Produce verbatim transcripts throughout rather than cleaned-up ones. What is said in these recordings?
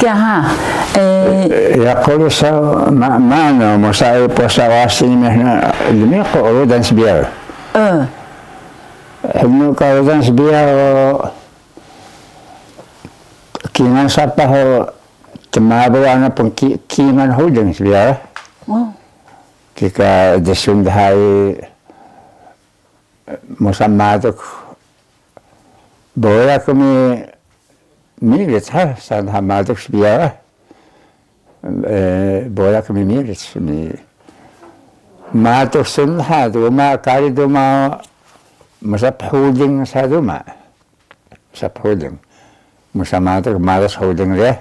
Ya ha. Eh, ya quri sa ma, maanu, mosa e posa wasi ni mehna lmiqu rudan sbiyaw. Eh. Hnu ka rudan sbiyaw, kingal sapah o tmabu ana pun ki-, kingal huding sbiyaw. Oh. Kika dsun dha i mosa matuk. Boyak mi miric ha, san ha matuk sbiyaw. Eh, boyak mi miric mi. Matuk sun ha, duma kari duma mosa phuding sa duma. Mosa phuding. Mosa matuk madas huding de.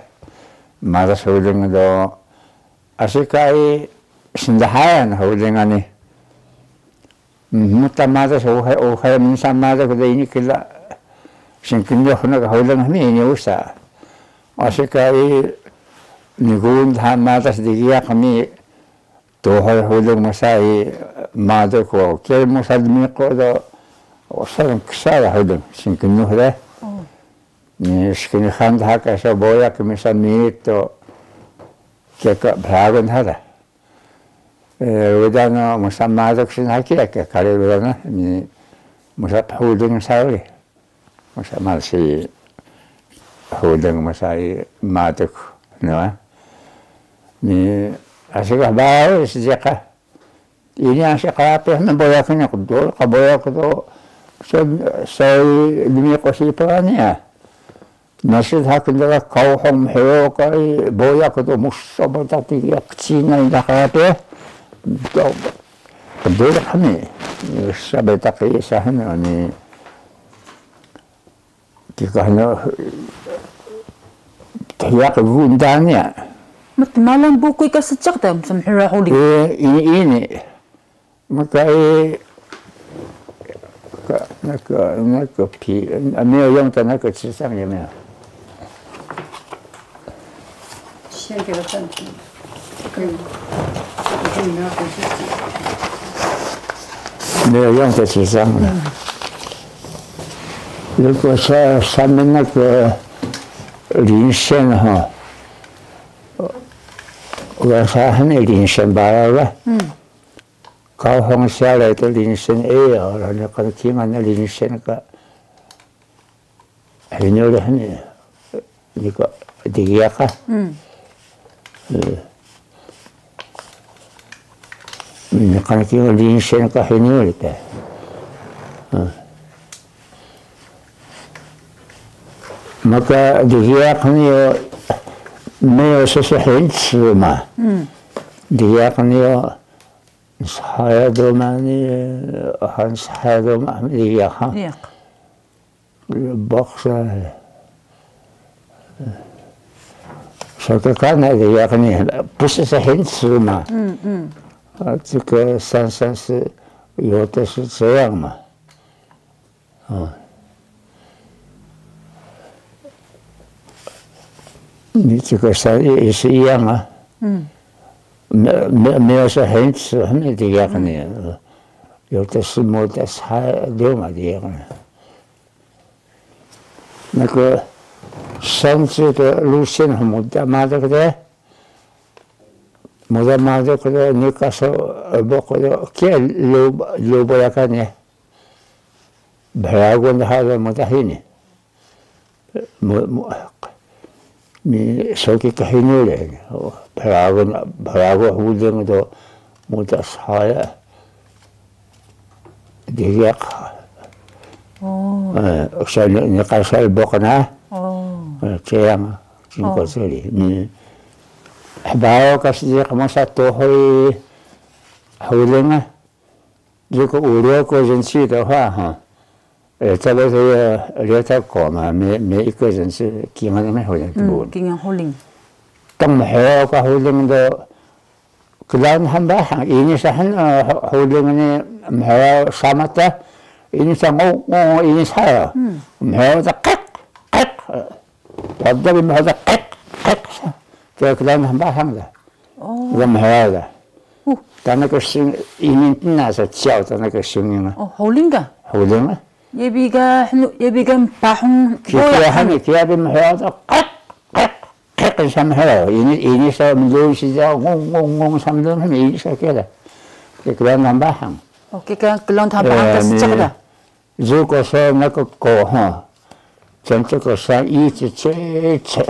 Madas huding do. Asi ka i sndhayan huding ani. Muta madas uxe, uxe minsa madas de ini kla. Sngknux na ka huding hmi ini usa. Asi ka i nigun dha madas dgiyaq mi tuhuy huding mosa i madas ko. Kiya mosa lmiqu do. Usa ksa da huding sngknux de. Oh. Ni sknxan dha ka so boyak mesa miric do. Kiya ka bragun dha da. Eh, uda no mosa matuk sin haki ya, ke kari uda no, ni mosa phuding sa uri. Mosa matuk si phuding mosa i matuk, no, ah. Ni asi ka baru sejak ka. Ini asi ka apa na boyak ni, kudo, ka boyak do, so, so, demi ko si pa ni ya. Nasi dha kndaga Kauhung mheo ka i boyak do musa bata ti ya kcina i dha ka te. Do, kdil kami. Sa bata ki sa hnu ni. Kika hnu thiyak gundan ya. Mat malang bukuy ka sejak da, msa mheo huli. Eh, ini, ini. Maka i, ka, naka, naka pi, 没有用的那个纸张有没有？先给他暂停。可以。没有用的纸张了。嗯。如果说上面那个零线哈，我说还没零线吧，了。嗯。 Kauhung siya lay to linsen e, ora niqan kingal na linsen ka. Hini uri hini, niqan dgiyaq ka. Hmm. Eh. Niqan kingal linsen ka hini uri ka. Hmm. Maka dgiyaq ni yo, me yo sese hints ma. Hmm. Dgiyaq ni yo, Nshaya duma ni, han shaya duma, iya ha. Iya. Baksa. Saka kana iya ni, pusa sa hints duma. Mm, mm. Ati ka san san si, yota si sayang ma. 啊。你这个山也，也是一样啊。嗯。没，没，没有说很，很的地方呢，有的是没得啥，六嘛地方呢。那个山这个路线很没得嘛，对不对？没得嘛，这个你告诉我，我，给路，路不要看呢。 Bragun daha do mota hini. Mu, mu, mi soki ka hini le. Bragun, bragun hudeng do mota saya. Diriyak. Oh. Eh, saya ni, ni kasal bok na. Oh. Eh, ceyang, cingko seri. Mi, hbao kasi dia kamu satu hoi hudeng ah. 如果五六个人去的话，哈，呃，差不多是六到九嘛，每，每一个人是 kingal na hudeng 嗯，kingal hudeng. Tang mheo ka hudeng do, klaun han bahang, ini sa han, eh, hudeng ni mheo sama ta, ini sa ngo, ngo, ini sa ya. Hmm. Mheo ta qeq, qeq. Wada bi mheo ta qeq, qeq sa. Kaya klaun han bahang da. Oh. Ga mheo da. Uh. Tana ka sing, ini tna sa ciao tana ka sing ini. Oh, hudeng ka? Hudeng ka. Yebi ka, hnu, yebi ka pahung. Kiya, kiya hani, kiya bi mheo da. Qeq, qeq, qeq. Qe samhel, ini, ini sa mlun si ja, ngung, ngung, ngung, sa mlun, ini sa kela. Ke kelan nambahang. Oke, ke kelan nambahang ka sejak da. Zuko so nako ko, ha. Cento ko san, i ce, ce, ce,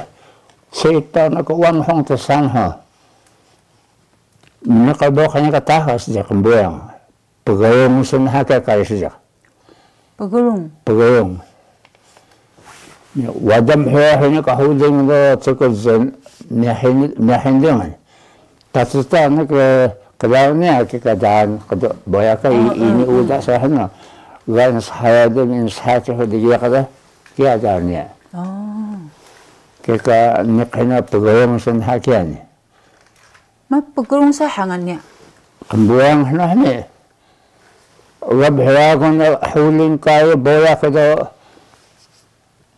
ce ta nako wan hong te san, ha. Nako bo kanya ka taha sejak kembuang. Pgeyung sun ha ka kari sejak. Pgeyung. Pgeyung. Wadam hea hini ka huling do cukup zen miahin, miahin dengan. Tatuta ni ke kedau ni ke keadaan kedo boya ka ini uda sahana. Gan sahaya dengan sahaya ke dia kada keadaan ni. Oh. Ke ka ni kena pgeyung sun ha kia ni. Ma pgeyung sa hangan niya? Kembuang hna hini. Gab hea kun huling kai boya kedo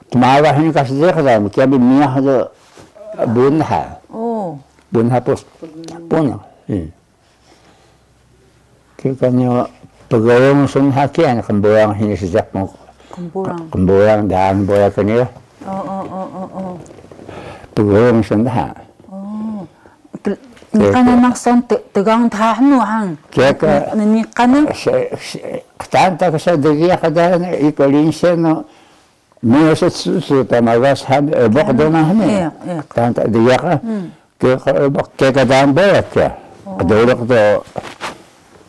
tmaga hini ka sediq da, mkiya bi miyah do bunha. Oh. Bunha pus. Pun. Hmm. Kika niya pgeyung sun ha kiya ni kembuang hini sediq mu. Kembuang. Kembuang daan boya kani. Oh, oh, oh, oh, oh. Pgeyung sun ha. Oh. Niqan nanaq saw tgang dha hnu han. Kiya ka niqan na. Qtaan ta ka saw dgiyaq da iko linsen no. Miyo sa tsusu ta magas han, e, bok dona hini. Qtaan ta dgiyaq ka. Kiya ka, e, bok kiya ka daan boyak kiya. Qduruk do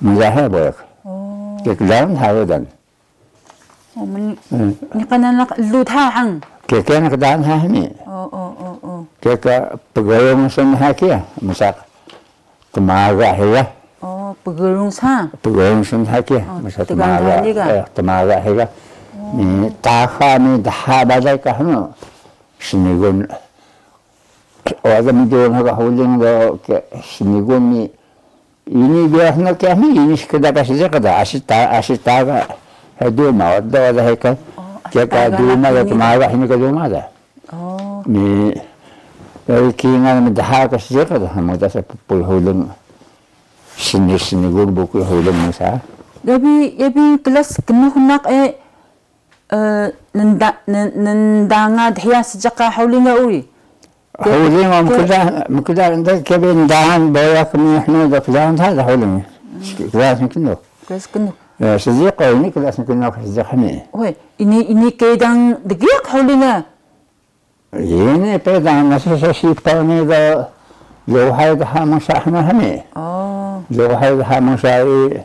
mjahe boyak. Kiya ka daan hawe dan. Oh, meni-, niqan nanaq lut ha hang. Kiya, kiya nanaq daan ha hini. Oh, oh, oh, oh. Kiya ka pgeyung sun ha kiya, mesa tmaga hiya. Oh, pgeyung sa. Pgeyung sun ha kiya, mesa tmaga. Tmaga hiya. Ni taha ni dha balay ka hnu. Snigun. Wada mdun ha ka huling do ke snigun ni Ini biyax na kiya hmi, ini skda ka sediq da, asi ta, asi ta ka, he duma, wada, wada he ka, kiya ka duma da tmaga hini ka duma da. Ni, dari kingal mdha ka sediq da, mda sa pupul huling. Sini, sini gun buku huling sa. Yabi, yabi kelas knux naq e, Eh, nenda-, nen-, nendanga dhiya sediq ka huling ga uri? Huling o mkla, mkla nda kebe ndangan boya kmi hnu da kla nda da huling. Kla snknu. Kla snknu. Ya, sediq o ini kla snknu sediq hmi. Oi, ini, ini kedang dgiyaq huling ga. Ini peda nasi sa sipaw ni do luhay dha musa hna hmi. Oh. Luhay dha musa i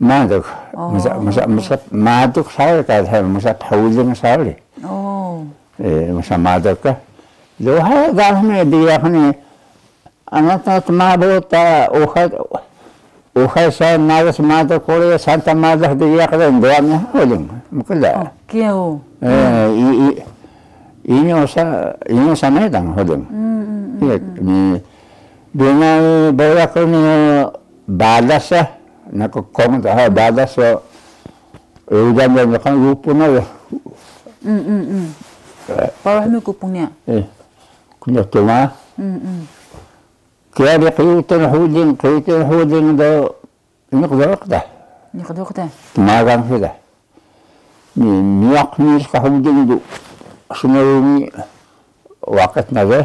maduk. Oh. Musa, musa, musa maduk sa ka dha musa phuling sa ri. Oh. Eh, musa maduk ka. Luhay dha hmi diyak ni. Ana ta tmabu ta uxay, uxay sa nagas mada kuri santa mada dgiyaq da nduwa mi huling. Mkla. Oh, kiya o. Eh, i, i, ini usa, ini usa medang huling. Mm, mm, mm. Iya, mm. Ni, duna boyak ni balas ya, nako kong da, ha, balas ya. Eh, udan ya, kan lupu na ya. Mm, mm, mm. Eh. Parah mi kupung niya. Eh, kunya tuma. Mm, mm. Kiya bi qiyutan huling, qiyutan huling do, ini qduruk da. Ini qduruk da. Tmagang hiya da. Ni, miyaq ni ska huling do. Snaw ni waqit na de,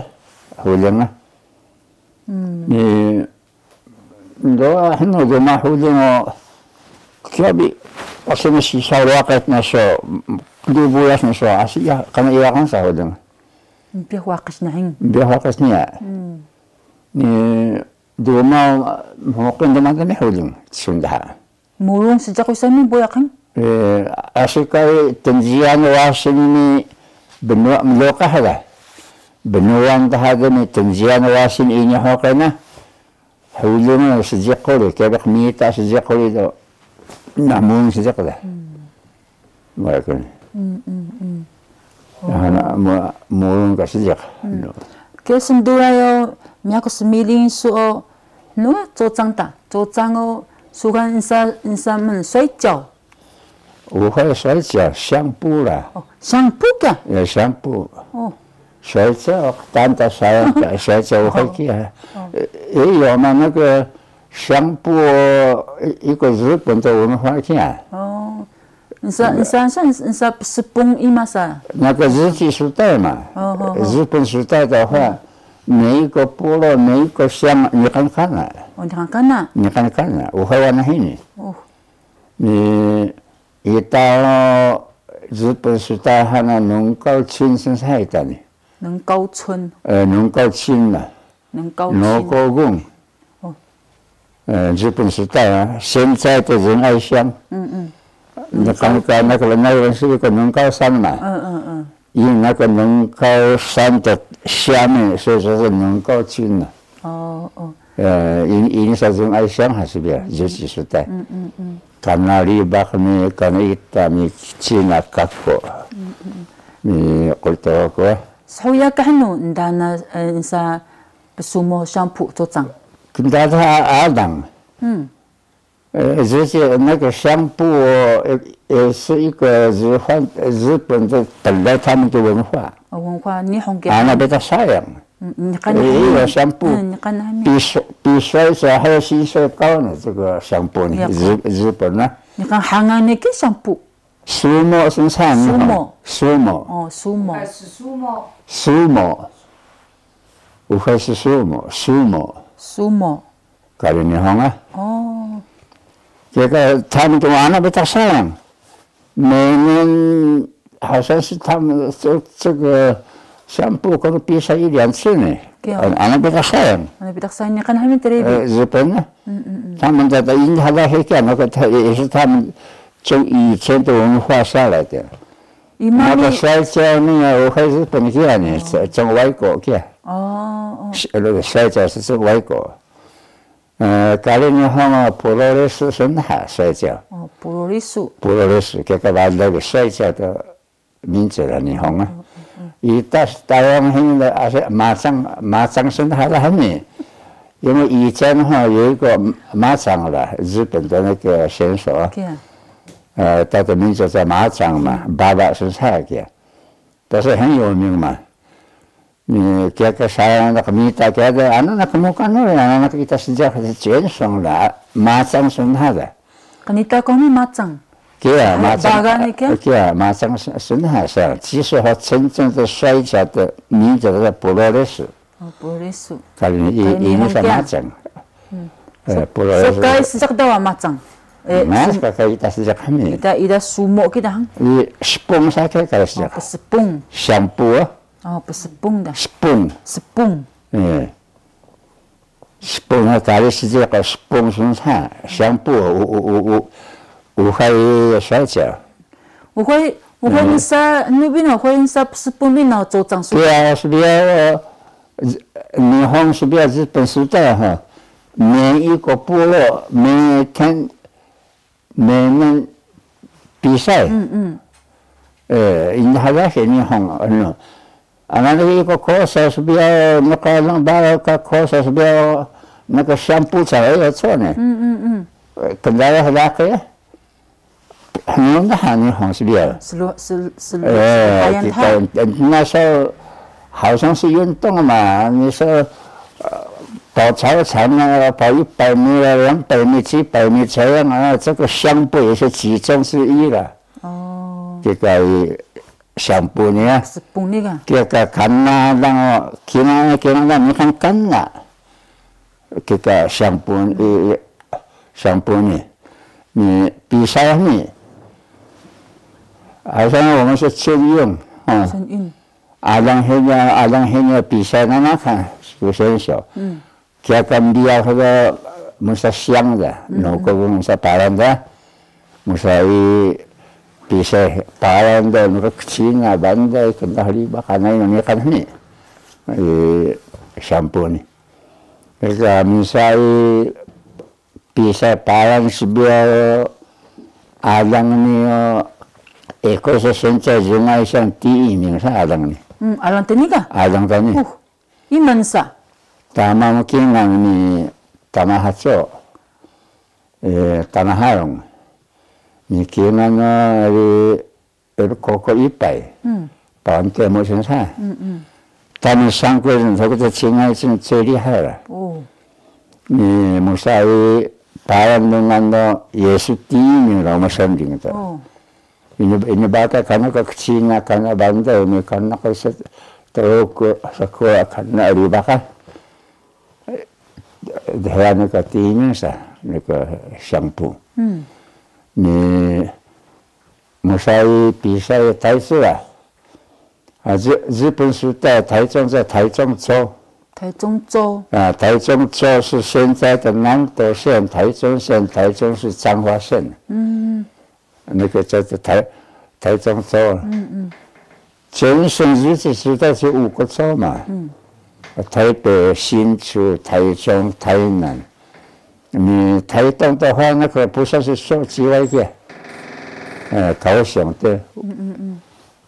huling na. Hmm. Ni, do, hnu do ma huling o, kiya bi, asi ni sisa waqit na so, dua bulan na so, asi ya, kana iya kan sa huling. Mpiya waqit na hing. Mpiya waqit niya. Hmm. Ni, Duma, mhuqil duma dami huling, sun dha. Murung sediq usa mi boyak hang? Eh, asi kari tnjiyan wasin ni bnuwa mluqah da. Bnuwa dha dami tnjiyan wasin ini huqil na. Huling sediq quri, kebek mita sediq quri do. Nah, murung sediq da. Hmm. Mara kuni. Mm, mm, mm. Hana mu-, murung ka sediq. Mm. Ke snduray o, myaku smiling su o, nu, cocang ta, cocang o, sugan insa, insa men, 水餃. Uxay 水餃, 香麩 la. Oh, 香麩 ka? Ya, 香麩. Oh. 水餃, tanta saya, 水餃 uxay kiya. Oh. Eh, iyo, mana ke 香麩 o, i-, iko 日本 to unu fa kiya. Oh. Nsa, nsa, nsa, nsa pspung ima sa? Naka 日治时代嘛, 日本时代的话,每一个部落，每一个乡，你看看啊。哦，你看看啊。你看看啊，我还玩了很呢。哦。你一到日本时代，还能能够亲身在的呢。能够村。呃，能够亲了。能够村。能够共。哦。 呃，日本时代啊，现在的仁爱乡，嗯嗯。你看看那个，那个人是一个能高山嘛，嗯嗯嗯。因为那个能高山的下面，所以说是能高村了。哦哦。呃，因，因为是仁爱乡还是不要，日治时代。嗯嗯嗯。Kana ribak mi, kana ita mi, cina kako. 嗯嗯。 Mi qulto ko. Shuya ka hnu, ndana, eh, nsa psumo 相扑 cocang. Ndana alang. 嗯。 呃，这些那个相扑，呃，也是一个日本，日本的本来他们的文化。哦，文化，日本给 Ana beta sayang. 嗯，你看，哎，有相扑，嗯，你看那边。比摔，比摔跤还要比摔跤呢，这个相扑呢，日，日本呢。你看，韩国那个相扑。 Sumo snsaan. Sumo. Sumo. 哦，sumo。 Sumo. Sumo. Uxay su sumo, sumo. Sumo. Kari Nihon ah. 哦。 Kika 他们的 ana bitaq sayang. 每年好像是他们这，这个相扑可能比赛一两次呢。对啊。Ana bitaq sayang. Ana bitaq sayang, niqan hami terebi. 呃，日本呢？嗯嗯嗯。他们在这印度还在黑干，那个他也是他们从以前的文化下来的。那个摔跤呢，我还日本去啊呢，从外国去啊。哦哦。是，那个摔跤是从外国。呃，kari Nihon 啊，pulolessu 是那摔跤。哦，pulolessu。Pulolessu，这个把那个摔跤的 名字了，日本啊。Ita Taiwan 现在啊是 macang，macang 是那了很呢。因为以前哈有一个 macang 了，日本的那个选手啊，呃，他的名字叫 macang 嘛，baba 是那个，但是很有名嘛。 Ni kiya ka sayang na qmita kiya de, ana na qmukan uri, ana na qita sediq censong la, macang 是那的。 Qnita ko mi macang. Kiya macang. Baga ni kiya? Kiya macang 是那 sayang. 其实和真正的摔跤的名字叫 pulolessu. 哦，pulolessu. Kari ini sa macang. Eh, pulolessu. So kai sediq da wa macang. Eh, mas ka kai ita sediq kami. Ita, ita sumo kita hang. I spung sa kai sediq. Oh, psepung. 相扑 ah. 哦，不是蹦的。Spung. Spung. Eh. Spung ha kari sediq ka spung 是那，相扑 u, u, u, u, uxay 摔跤。Uxay, uxay nsa, nubin uxay nsa psepung mi na cocang su. Kiya sbiyaw, 日本 sbiyaw 日本时代哈，每一个部落，每天 每年比赛。嗯嗯。Eh, ini hada ke 日本, ano. Ana ni iko kosa sbiyaw, naka lang bara ka kosa sbiyaw, naka 相扑 cara ya cone. 嗯嗯嗯。 Kendala hada ke. Hanu dah 日本 sbiyaw. Selu, sel, selu, eh, selu, kita, na so 好像是运动嘛，你说，呃，跑操场啊，跑一百米啊，两百米、几百米这样啊，这个相扑也是其中之一了。哦。这个相扑呢，是不那个。这个看啊，然后，看啊，看啊，你看看啊，这个相扑，呃，相扑呢，你比赛呢，好像我们是春运，啊。春运。 Alang hiya, alang hiya 比赛 nanaq ka, 选手. Hmm. Kiya ka mbiyax ga musa siyang da, hmm, nuku musa Paran da, musa i 比赛 Paran da, nuku kcina banda, knda hriba kana ini niqan hini. I 相扑 ni. Kika musa i 比赛 Paran sbiyaw alang ni o, eko sa 现在 jungay siyang 第一名 sa alang ni. Hmm, alang tani ka? Alang tani. Uh, iman sa? Tama mu kingan ni Tama Haco. Eh, Tama Harung. Ni kingan o ri 呃，高考一百，嗯，保安队目前赛，嗯嗯，他们三个人，他们的情爱性最厉害了。哦，你们在保安弄完了，也是第一名了，我们山顶的。哦，ini, ini bata kana ka kecina, kana banda, ini kana ka se-, Uku, sakura kana ri baka. Dheya naka timing sa, naka 相扑. 你 Mosa i pisa i 台中 da. 啊，日，日本时代台中叫台中州。台中州。啊，台中州是现在的南投县、台中县，台中市彰化县。那个叫做台，台中州。全省日治时代是五个州嘛。台北、新竹、台中、台南。 你台东的话，那个不算是州之外的，呃，高雄的，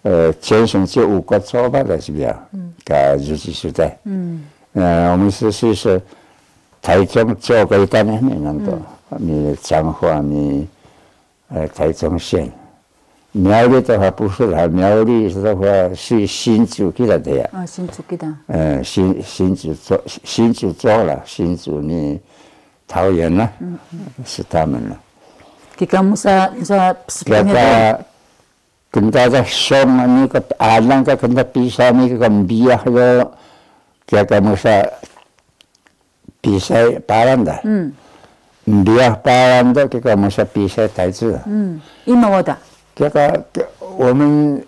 呃，全省就五个州吧，是不是啊？在日治时代。呃，我们是，是，是台中州可以干的，没那么多。你彰化，你，呃，台中县。苗栗的话不是啦，苗栗的话是新竹给他的呀。啊，新竹给他。呃，新，新竹州，新竹州了，新竹你 桃园呢，是他们了。 Kika musa, musa pspunya. Kika kenda da song ni ka alang ka kenda pisa ni ka mbiah do, kika musa pisa Paran da. Mbiah Paran do, kika musa pisa 台中. Ima wada? Kika, 我们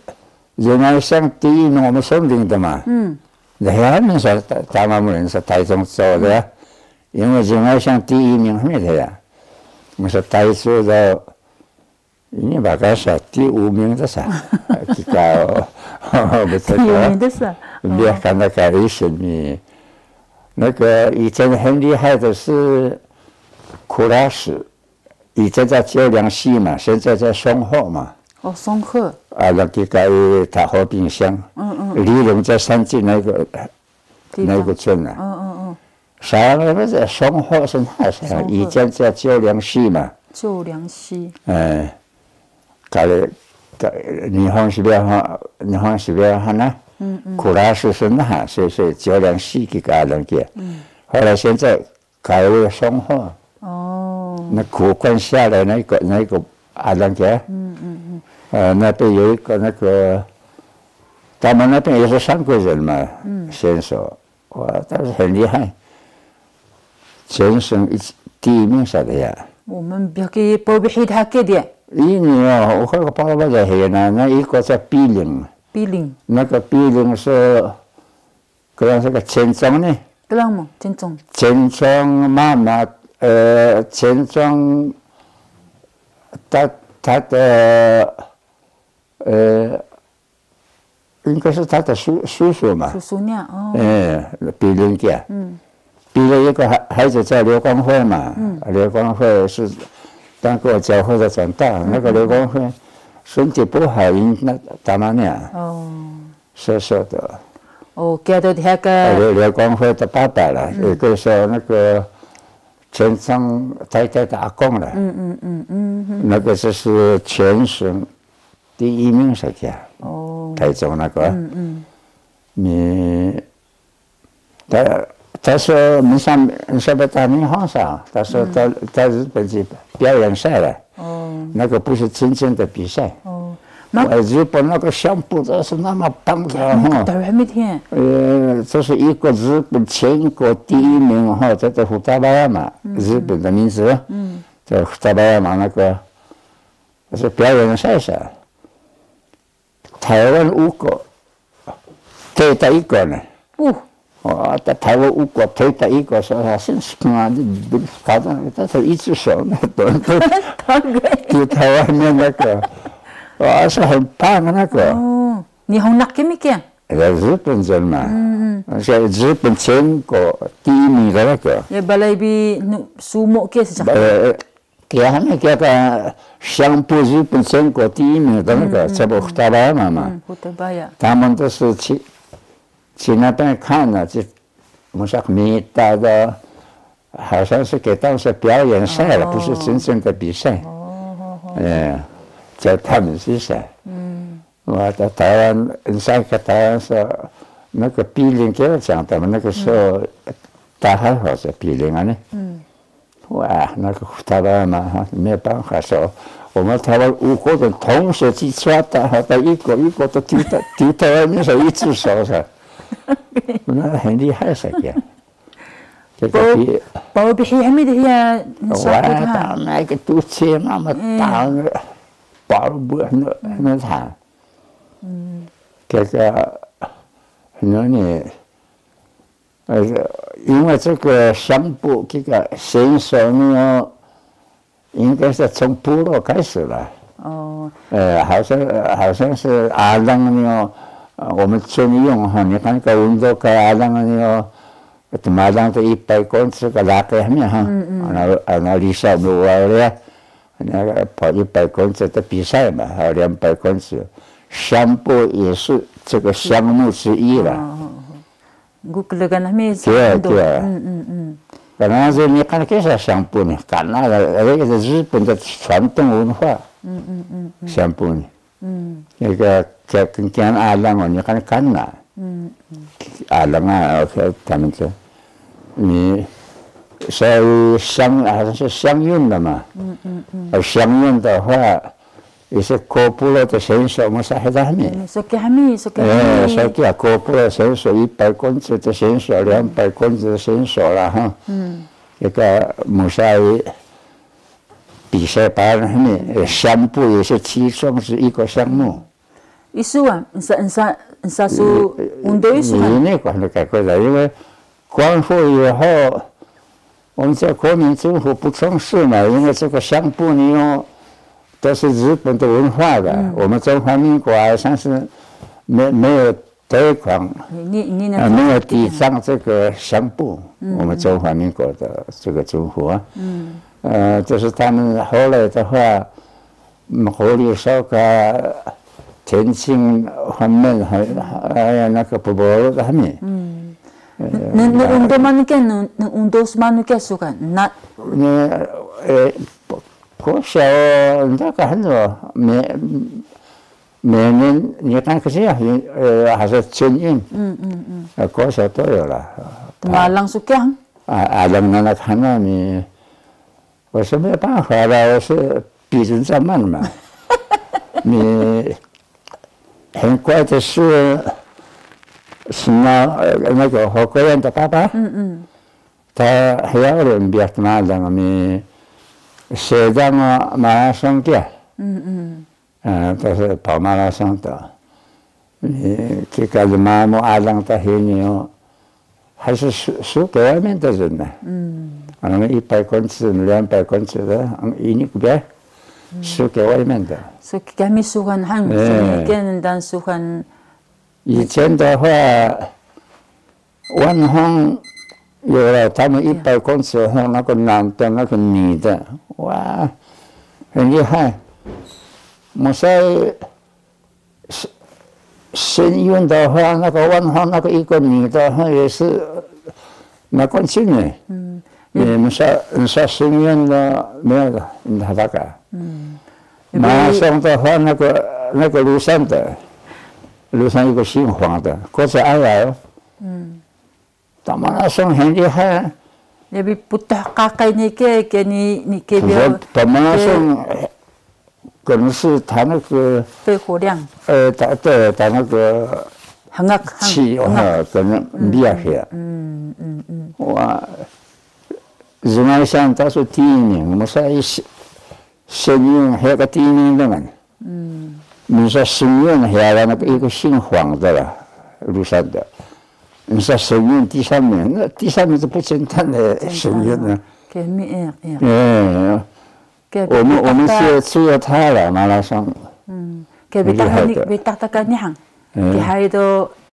仁爱乡第一名，我们松林的嘛。 Dheya sa tama mu sa 台中州的，因为仁爱乡第一名 hmi dheya. Mesa 台中的, ini baka sa 第五名 da sa. Kika, betul. 第五名 da sa. Biar kana kari seni. 那个以前很厉害的是 Kurasu. 以前叫九良溪嘛，现在叫松鹤嘛。哦，松鹤。啊，那个在大和冰箱，李龙在山进那个，那个村啊。啥那个松鹤是那啥，以前叫九良溪嘛。九良溪。哎，搞了，搞，日本是不要哈，日本是不要哈呢？嗯嗯。Kurasu是那，所以，所以九良溪给搞那个。嗯。后来现在 改为松鹤。哦。那古关下来那个，那个阿兰姐，嗯嗯嗯。呃，那边有一个那个，他们那边也是三个人嘛，嗯。选手，哇，但是很厉害，全省一，第一名啥的呀。我们不要给包庇他给的。Ini ya, 我看个报道在黑那，那一个叫 Piling。Piling。那个 Piling 是 Klang sa ka 全中 ni. Klang mu, 全中. 全中 妈妈，呃，全中，他，他的，呃，应该是他的叔，叔叔嘛。叔叔娘，哦。哎，Piling 家。嗯。Piling 有个孩，孩子叫刘光辉嘛。嗯。刘光辉是当过教会的长大，那个刘光辉身体不好，因，那，他妈娘。哦。 瘦瘦的。哦，叫做那个，刘，刘光辉的爸爸了，也可以说那个全昌太太的阿公了。嗯嗯嗯嗯嗯。那个就是全省第一名，是这样。哦。台中那个。嗯嗯。你，他，他说，你上，你上北大明皇上，他说到，到日本去表演赛了。 哦。那个不是真正的比赛。哦。那，呃，日本那个相扑的是那么棒的哈。那个台湾没听。呃，这是一个日本全国第一名哈，在这Futabayama，日本的名字。嗯。在Futabayama那个，是表演赛噻。 台湾五个，推他一个呢。哦。哦，在台湾五个推他一个，说他是什么，他说一只手那短短，就台湾的那个，哇，是很棒的那个。哦，日本那个没见。呃，日本人嘛，嗯嗯。而且日本全国第一名的那个。也本来比苏莫给是这样。呃， 给他们这个相扑日本全国第一名的那个，嗯嗯，这不Futabayama嘛。嗯，Futabayama。他们都是去，去那边看了，就，我说没打的，好像是给当时表演赛了，哦。不是真正的比赛。哦，哦，哦。哎，叫他们去噻。嗯。 我在台湾，你上个台湾说，那个Piling给我讲的嘛，那个时候，他还好是Piling啊呢。嗯。哇，那个台湾嘛，哈，没有办法说，我们台湾五个人同时去抓他，他一个一个都丢到，丢到外面说一只手噻。那很厉害噻，这个比 Pau bihi hmi dhiya nsaku wada ha. Naik tuci ma matang paru bu no no ha. Kika no ni, 因为这个相扑 kika 选手 ni 哦， 应该是从部落开始了。哦。呃，好像，好像是阿浪那个，呃，我们村用哈，你看那个运动会阿浪那个，怎么浪的一百公尺个拉开面哈，嗯，嗯。然后，然后里下没有了，那个跑一百公尺的比赛嘛，还有两百公尺，相扑也是这个项目之一了。哦，哦，哦。 Egu klgan hmi sa. Kiya, kiya. Kana niqan kesa 相扑 ni, kana, 日本的传统文化. 相扑 ni. Ika, kiya, knkian alang o niqan kana. 嗯，嗯。Alang a, okay, 他们就, 你, 所以相, 好像是相运的嘛。嗯，嗯，嗯。而相运的话, 也是各部落的选手 mosa hiya dami. Soki hmi, soki hmi. Soki ya 各部落选手, 一百公尺的选手, 两百公尺的选手了哈。嗯。那个 mosa 比赛班 hmi, 相扑 也是其中是一个项目。Isu wa, nsa, nsa, nsa su undo isu wa. Ini ko hanu ka ko da, 因为光复以后, 我们在国民政府不重视嘛，因为这个相扑呢，都是日本的文化的，我们中华民国好像是没，没有推广，没有提倡这个相扑，我们中华民国的这个政府啊。呃，就是他们后来的话， Mquri so ka 田径方面, 还有那个 pboro dami. Nundo manu kiya, nundo manu kiya su ka na. 国小, 那个很多, 每年你看可是啊，还是全运，国小都有了。Tmalang su kiya? Alang nanaq hana ni. 我是没办法了，我是比人家慢嘛。你很快的是，是那，呃，那个火锅店的爸爸，他还要人比他慢的，你谁让我马拉松的？呃，他是跑马拉松的。你这个马拉松 alang ta hini o, 还是输，输给外面的人呢。嗯。一百公尺、两百公尺的，一定输给外面的。So kami suxan han, so kami dan suxan. 以前的话，万方有了，他们一百公尺后那个男的，那个女的，哇，很厉害。Mosa 是，是运的话，那个万方那个一个女的，她也是拿冠军呢。嗯。你们说，你说深渊的没有的，你看那个。嗯。马拉松的话，那个，那个庐山的，庐山一个姓黄的，过去阿来哦。嗯。 打马拉松很厉害。Lebih putuh qaqay ni ke, ke ni, ni ke 不是，打马拉松，可能是他那个，肺活量。呃，他，对，他那个 hngak, 气，hngak. 哈，可能厉害些。嗯，嗯，嗯。哇，人家像他是第一名，我们说一些， 深渊还有个第一名的嘛。嗯。你说深渊还有那个一个姓黄的了，庐山的。你说深渊第三名，那第三名是不简单的深渊呢。Kami, eh, eh. 哎，我们，我们只有，只有他了，马拉松。嗯。Ke 厉害的。Bitaq ta ka ni han. 嗯。Ke hay do